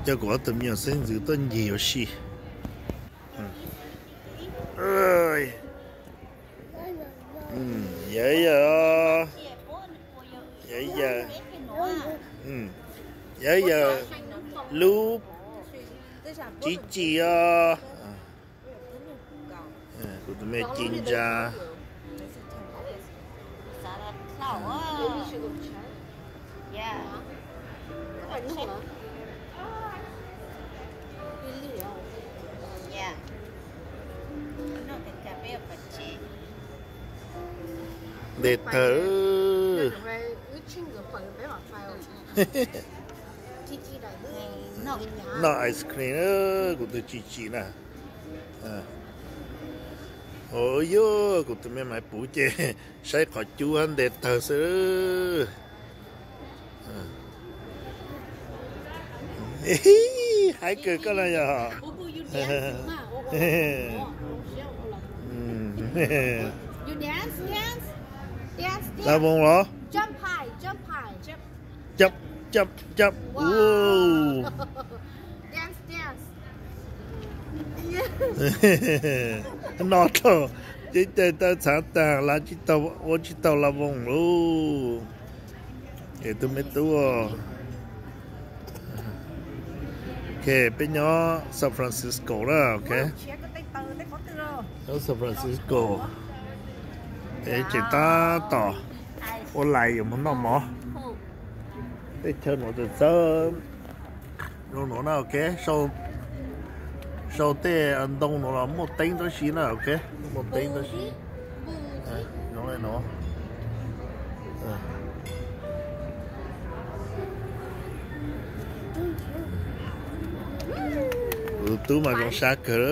Coj kuv ob tug me nyuam xeeb ntxwv tuaj ncig ua si. Yawm yawm, yawm yawm, yawm yawm, lub tsis tsim os. Kuv tus me ci ntsa. Nte tawg. Noj ice cream, kuv tus tsis tsim na. Ua yuj, kuv tus me maiv puv ces saib qhov cub hab nte tawg xwb. Haib kawg koj na yog. Lawv voos los? Jump, jump, jump. No thaum ces cais taw txhav taag, lawv tsis tau, ua tsis tau lawv voos lauj. Es tus me tub, ok, peb nyob San Francisco na, ok. Nyob San Francisco, es tseem tab tom ua lais yuav mus noj mov. Tej chaw nuav txawv txawv zoo nuav na, ok. Sau tej ntoo nuav los muaj teeb tab si na, ok. Muaj teeb tab si zoo li nuav. Kuv tub mas zoo sab kawg,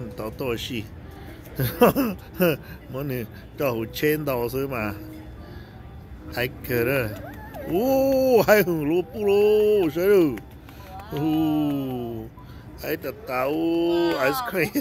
nws tau tuaj ua si. Muab nws coj hauv tsheb ntau xwb mas. Haib kawg na. Ub, haib hwm lub puj lauj, saib lauj. Haib tas tas, ub, ice cream.